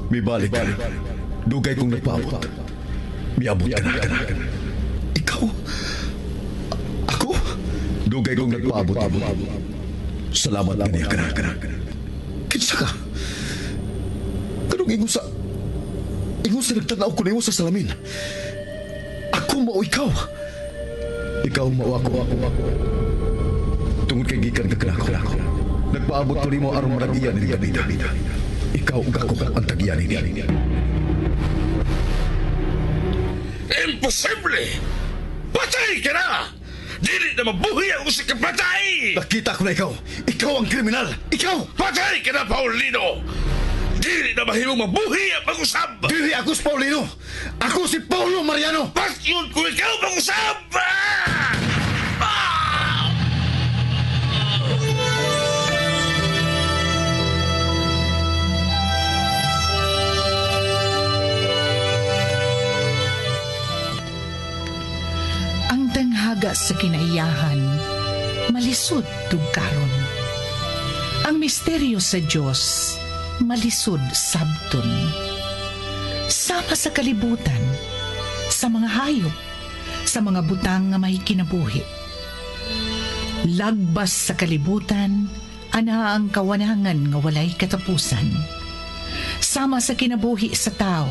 Mibalik ka. Dugay kong nagpaabot. Miabot ka na. Ikaw? Ako? Dugay kong nagpaabot. Salamat kaniya ka na. Kinsa ka? Kanong ingon sa... Ingon sa nagtanaw ko nimo sa salamin. Ako mao ikaw. Ikaw mao ako. Tungod kay gikan ka kanako. Nagpaabot ko nimo aron marag-iya ni Gabida. Ikaw ug ako ang tag-iya nini. Imposible! Patay ka na! Dili na mabuhi ang usa ka patay! Nakita ko na ikaw. Ikaw ang kriminal. Ikaw! Patay ka na, Paulino! Dili na mahimong mabuhi ang pag-usab! Dili ako si Paulino! Ako si Paulo Mariano! Patyon ko ikaw pag-usab! Ah! Ah! Ang tanghaga sa kinaiyahan, malisod tugkaron. Ang misteryo sa Dios, malisod sabton. Sama sa kalibutan, sa mga hayop, sa mga butang nga may kinabuhi. Lagbas sa kalibutan, ana ang kawanangan nga walay katapusan. Sama sa kinabuhi sa tao,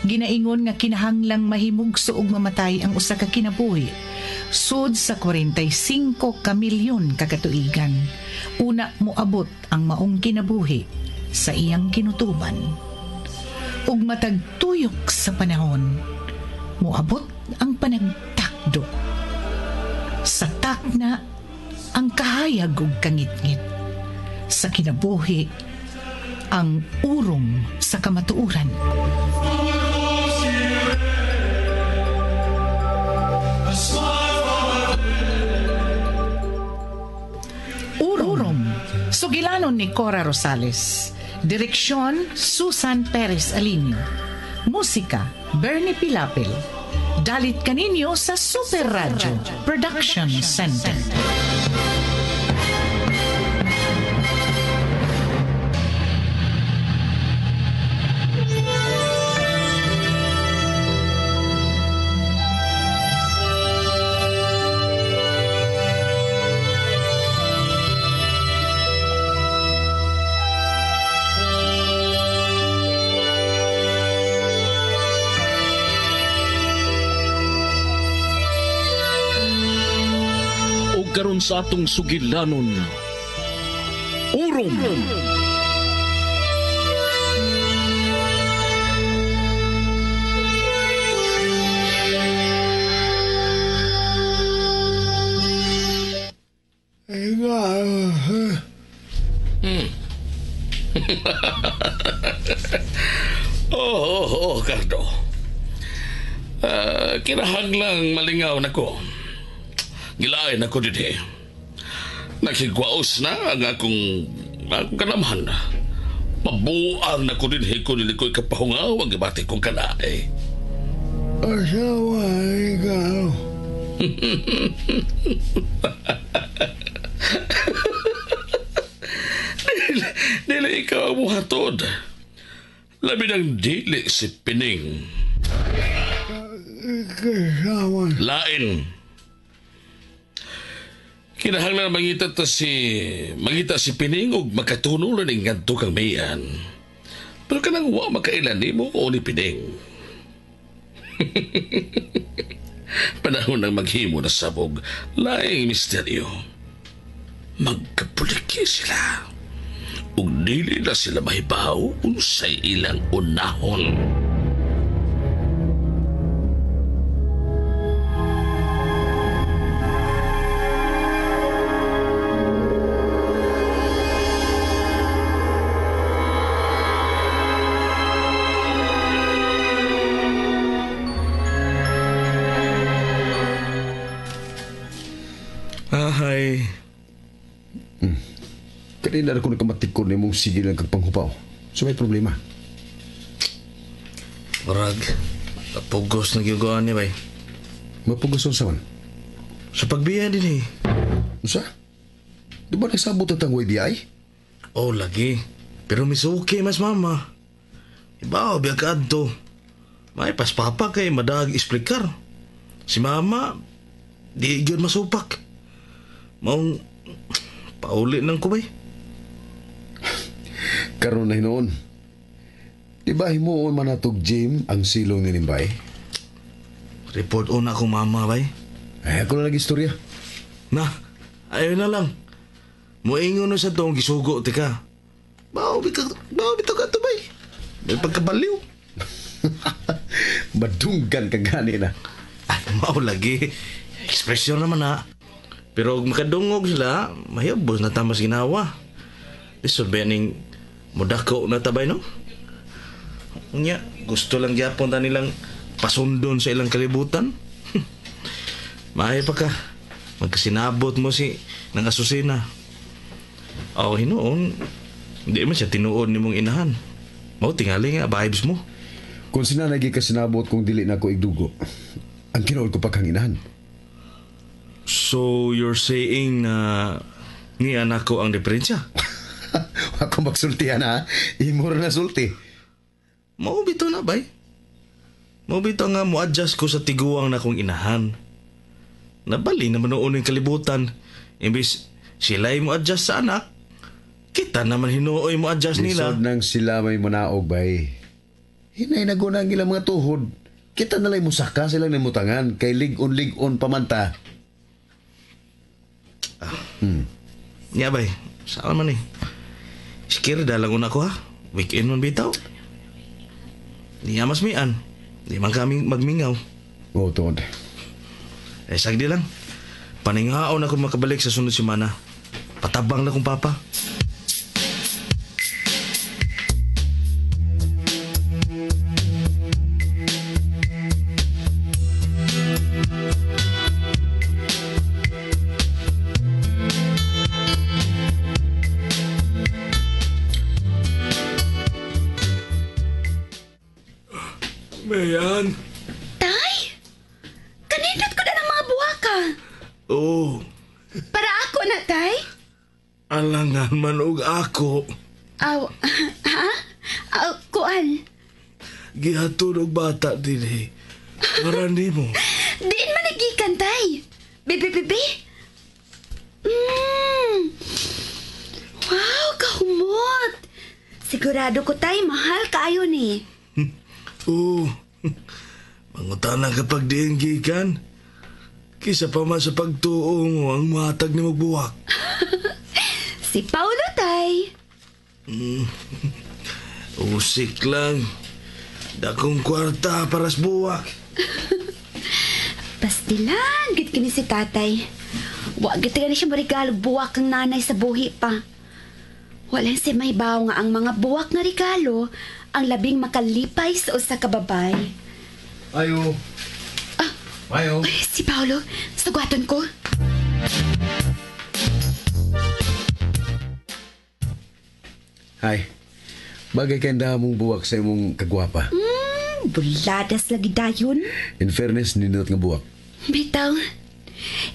ginaingon nga kinahanglang mahimugso og mamatay ang usa ka kinabuhi. Sud sa 45 ka milyon ka katuigan, una moabot ang maong kinabuhi sa iyang kinutuban. Ug matag tuyok sa panahon, moabot ang panagtakdo. Sa takna, ang kahayag ug kangitngit. Sa kinabuhi, ang urom sa kamatuoran. Urom, sugilanon ni Cora Rosales. Direksyon, Susan Perez Alinio. Musika, Bernie Pilapil. Dalit kaninyo sa Super Radio Production Center. Karon sa atong sugilanon, Urom. Oh, Cardo. Kinahanglang malingaw nako. Gilain ako dito. Naghigwaos na ang akong kanamhan. Mabuang na ko din ko dili ko ikapahungaw ang gibati kong kanae. Asawa ikaw. Dili ikaw ang muhatod. Labi ng dili si Pining. Kasama. Lain. Kinahanglan mangita si Pining og makatuno ning ngadto kang Mayan. Pero kanang wa makailan nimo o ni Pining. Panahon ng maghimo na sabog, laing misteryo. Magkapuliki sila. Ug dili na sila mahibaw unsay ilang unahon. Ahay. Kanina na ko nagkamatikod na imong sigil ang kagpanghupaw. So may problema. Murag, mapugos na gyud ni bay. Mapugos unsa man? Sa pagbiya din eh. Unsa? Di ba nagsabot ang YBI? Oh, lagi. Pero misuki mas mama. Ibaw, biya ka adto. May paspapa kay madag esplikar. Si mama, di gyud masupak. Maong pauli nang kubay. Karon na hinoon. Di ba himuon man natog gym ang silong ni Nimbay? Report una akong mama, bay. Ay, ako na nag-istorya. Na, ayaw na lang. Moingon na sa tong gisugo, tika. Bao, bitaw ka to, bay. May pagkabaliw. Madunggan ka gani na. Ay, mao lagi. Ekspresyon naman na. Pero og makadungog sila, mahibos na tamas ginawa. Lisod ba ning mudako na tabay, no? Unya, gusto lang gyapon ta nilang pasundon sa ilang kalibutan. Maayo pa ka. Magkasinabot mo si nang asusina. O hinuon, hindi man siya tinuod ni mong inahan. Mao tingali nga vibes mo. Kung sinanay kasinabot kung dili na ko igdugo, ang kinuod ko pa kang inahan. So you're saying na ni anak ko ang diferensya? Ako magsultihan ha. Imo ra na sulti. Mao bitaw na bay. Mao bitaw nga mo-adjust ko sa tiguang na kong inahan. Nabali naman noon yung kalibutan. Imbis sila'y mo-adjust sa anak, kita naman hinuoy mo-adjust nila. Lisod nang sila may manaog bay. Hinay na guna ang ilang mga tuhod. Kita nalay musaka sila ng mutangan kay lig-on-lig-on pamanta. Nya bay, saan man eh. Sikir dalang una ko ha. Weekend man bitaw. Niya mas mian. Di man kami magmingaw. Oo, tuod. Eh, sagdi lang. Paningaon ako makabalik sa sunod semana. Patabang na kong papa. Mayan. Tay! Kanindot ko na ng mga buwaka. Oh, Para ako na, Tay? alangan man og ako. Aw, ha? Aw, kuan. Gihatod og bata dinhi. Para nimo. Diin man nagikan, Tay. Bebe, bebe. Wow, kahumot. Sigurado ko, Tay, mahal kaayo ni. Oo. Mangutana kapag diin gikan. Kisa pa man sa pagtuo mo ang matag ni magbuwak. Si Paulo, Tay. Usik lang. Dakong kwarta para sa buwak. Pastilan, gid kini si tatay. Wa gid gani siya marigalo buwak ang nanay sa buhi pa. Wala siya mahibaw nga ang mga buwak nga regalo ang labing makalipay sa usa ka babay. Ayo. Ayo. Ay, si Paulo, sugatan ko. Hi. Bagay kay mong buwak sa imong kagwapa. Buladas lagi dayon. In fairness, nindot nga buwak. Bitaw,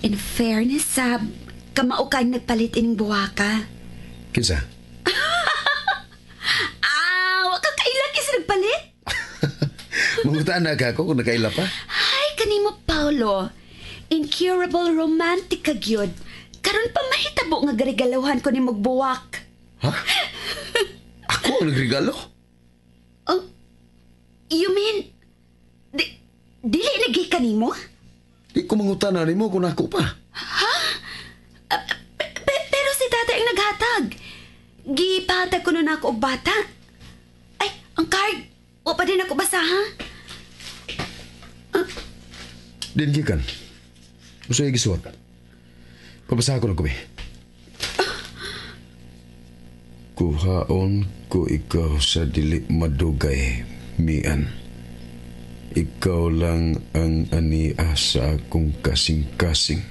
in fairness, sab, kamao ka nagpalit ining buwaka. Kinsa? Ah, wa ka kaila kis nagpalit? Mangutaan na ka ako kung nakaila pa. Ay, kanimo Paulo. Incurable romantic ka gyud. Karon pa mahitabo nga garegaluhan ko ni buwak. Ha? Ako ang nagregalo? Oh, you mean dili lagi kanimo? Di ko mangutana nimo kung ako pa. Pero si tatay ang naghatag. Gipahatag ko nun ako og bata. Ay, ang card. O pa din ako basa, ha? Din gikan. Usa gisuwat. Pabasa ko na kubi. Kuhaon ko ikaw sa dili madugay, mian. Ikaw lang ang ania sa akong kasing-kasing.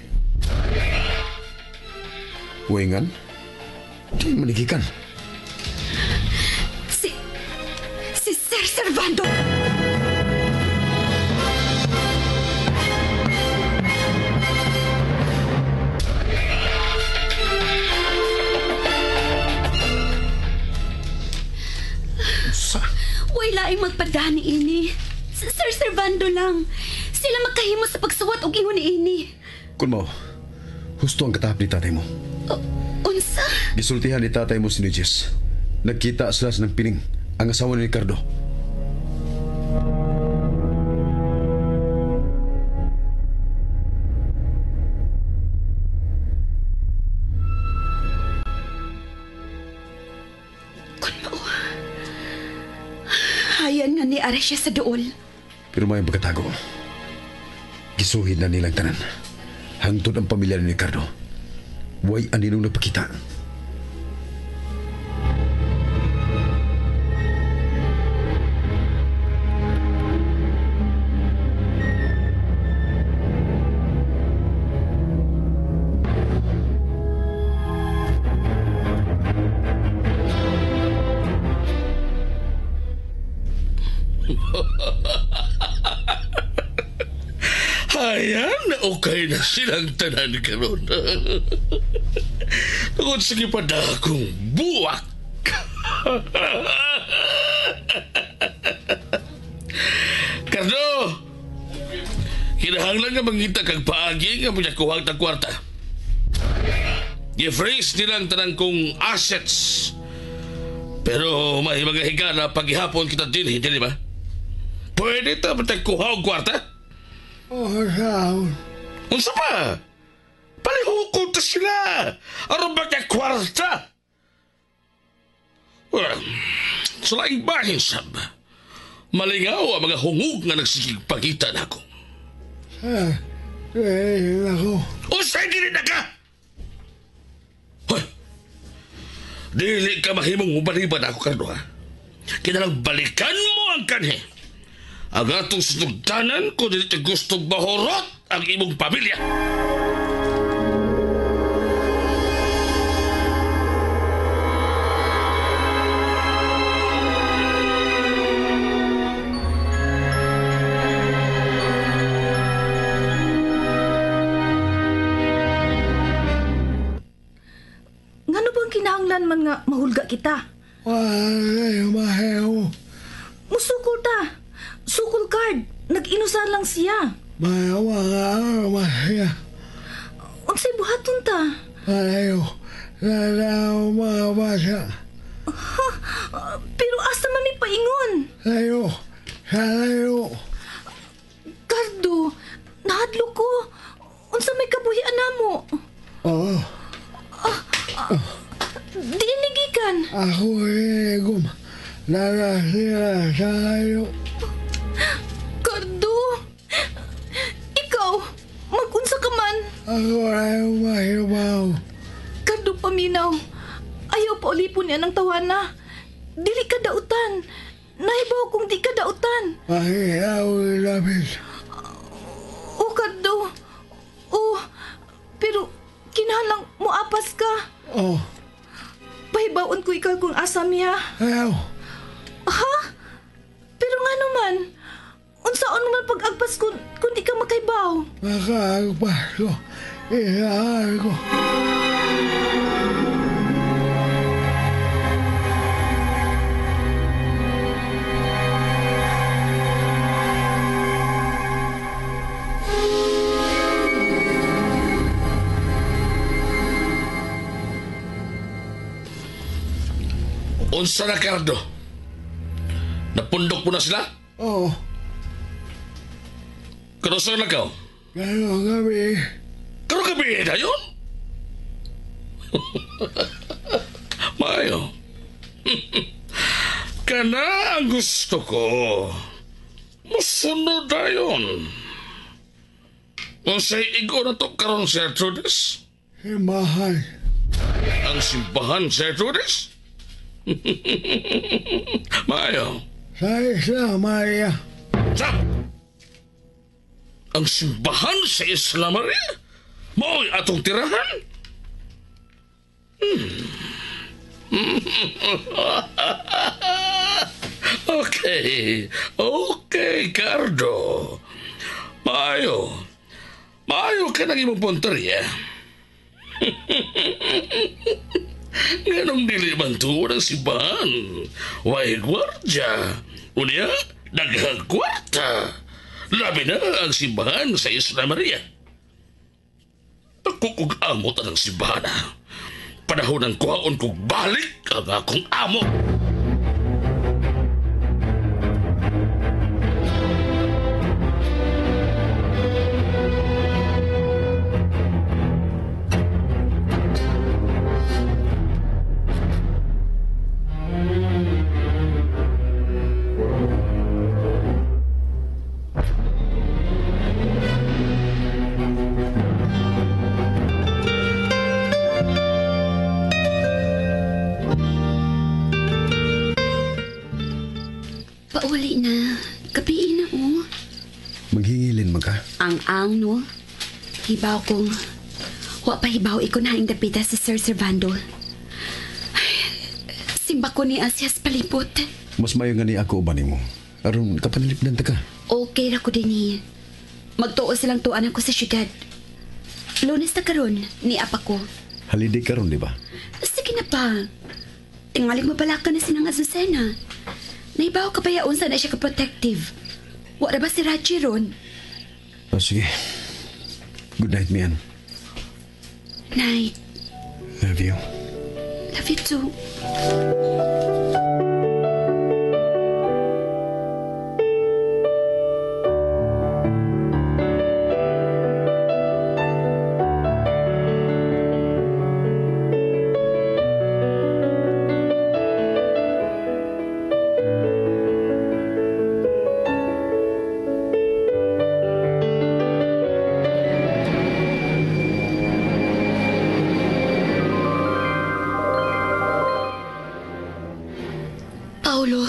Wingan? Di manigikan. Si Sir Servando. Way laing magpadani ini. Sir Servando lang. Sila magkahimo sa pagsuwat og ingon niini. Kun mo, husto ang katahap ni tatay mo. Unsa? Gisultihan ni tatay mo si Nijis. Nagkita sila sa nagpining ang asawa ni Ricardo. Kun mao. Hayan nga ni ara siya sa duol. Pero may pagkatago. Gisuhid na nilang tanan. Hangtod ang pamilya ni Ricardo. Way aninong nagpakita. Ayan, okay na silang tanan karon. Tungod sa gipadakong buwak. Cardo, kinahanglan nga mangita kag paagi nga makakuha tag kwarta. Gi-freeze nilang tanan kong assets. Pero may mga higala paghihapon kita dinhi, dili ba? Pwede ta matagkuha og kwarta? Oh, sao? Unsa pa? Palihukon ta sila! Aron ba kay kwarta? Well, sa laing bahin, sab. Malingaw ang mga hungog nga nagsigigpagita na ako. Ako. Unsay dili na ka? Hoy! Dili ka mahimong mubaliban ako, Cardo, ha? Kinalang balikan mo ang kanhi. Ang atong sinugdanan kung dili ka gustong mahurot ang imong pamilya. Ngano bang kinahanglan man nga mahulga kita? Walay mahew. Musukol ta. Sukol card. Nag-inusan lang siya. Mayawa siya. Unsay buhaton ta? Malayo. Lalaw mga basa. Ha? Pero asa man mi paingon? Layo. Sa layo. Cardo, nahadlo ko. Unsa may kabuhian namo? Oo. Dili gikan. Ako igom. Lala sila sa layo. Cardo, ikaw, mag-unsa ka man. Ako ay mahibaw. Cardo, paminaw. Ayaw pa ulipon niya ng tawana. Dili ka dautan. Nahibaw kung di ka dautan. Mahihaw lapis. O, Cardo. O, pero kinahanglang moapas ka. Oh. Pahibawon ko ikaw kung asa miya. Ayaw. Ha? Pero nga naman, unsaon man pag-agpas kung di ka makaibaw? Makaagpas ko. Isaan ko. Unsa na, Cardo? Napundok mo na sila? Oo. Karoon na ka? Karong gabi. Karong gabi na yun? Mayo. Kana ang gusto ko. Musunod na yun. Unsay igo na to karon, Sir Trudes? Simbahan. Ang simbahan, Sir Trudes? Mayo. Sa Isla Maria. Sa? Ang simbahan sa Isla Maria? Mao'y atong tirahan? Okay. Okay, Cardo. Maayo. Maayo ka ng imong punteriya. Nganong dili man tuon ang simbahan? Way gwardya. Unya, daghang kwarta. Labi na ang simbahan sa Isla Maria. Ako kog amo tanang simbahan. Panahon ang kuhaon kog balik ang akong amo. Pauli na. Gabi na, oh. Manghingilin man ka. Ang-ang, no? Hibaw kong... Wa pa hibaw iko na ang dapita si Sir Servando. Ay, simba ko ni Asyas palipot. Mas mayo nga ni ako uban nimo. Aron kapanalipdan ta ka. Okay ra ko din eh. Magtuo silang tuan ako sa syudad. Lunes na karon, ni apa ko. Holiday karon, di ba? Sige na pa. Tingalig mabala ka na sinang Azucena. Naibaw ka ba yaon na siya ka-protective? Wala ba si Raji ron? Oh, sige. Good night, Mian. Night. Love you. Love you too. Paulo.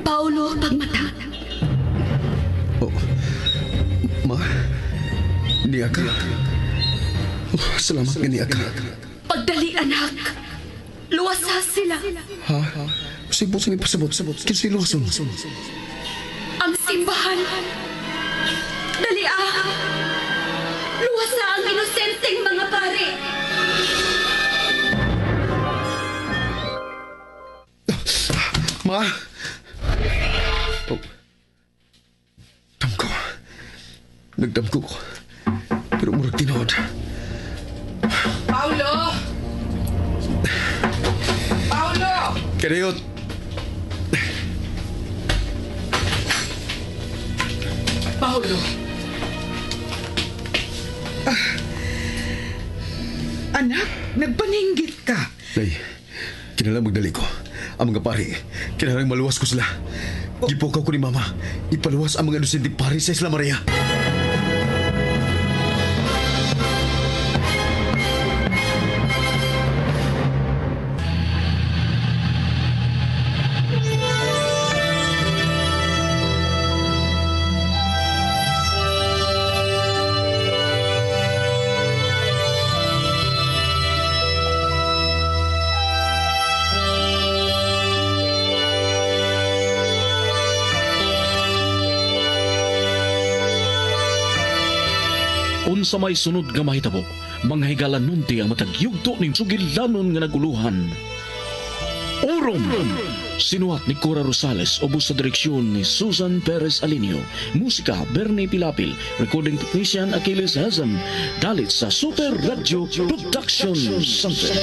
Paulo, pagmata. Oh. Ma? Niya ka? Oh, salamat nga niya ka. Pagdali, anak. Luwasa sila. Ha? Sibot sa ipasabot. Kinsa iluwason? Ang simbahan. Dali ah. Luwasa ang inosenteng mga pare. Ma? Oh. Damko. Nagdamko ko. Pero murag tinuod. Paulo! Paulo! Kaniyot! Paulo. Anak, nagpaninggit ka. Day, kinahanglan magdali ko. Ang mga pari, kinahanglan maluwas ko sila. Gipukaw ko ni Mama. Ipaluwas ang mga inosente pari sa Isla Maria. Unsa may sunod nga mahitabo, mga higala nunti ang matag yugto ning sugilanon nga naguluhan. Orom! Sinuhat ni Cora Rosales, ubos sa direksyon ni Susan Perez Alinio. Musika, Bernie Pilapil. Recording technician, Achilles Hazem. Dalit sa Super Radio Production Center.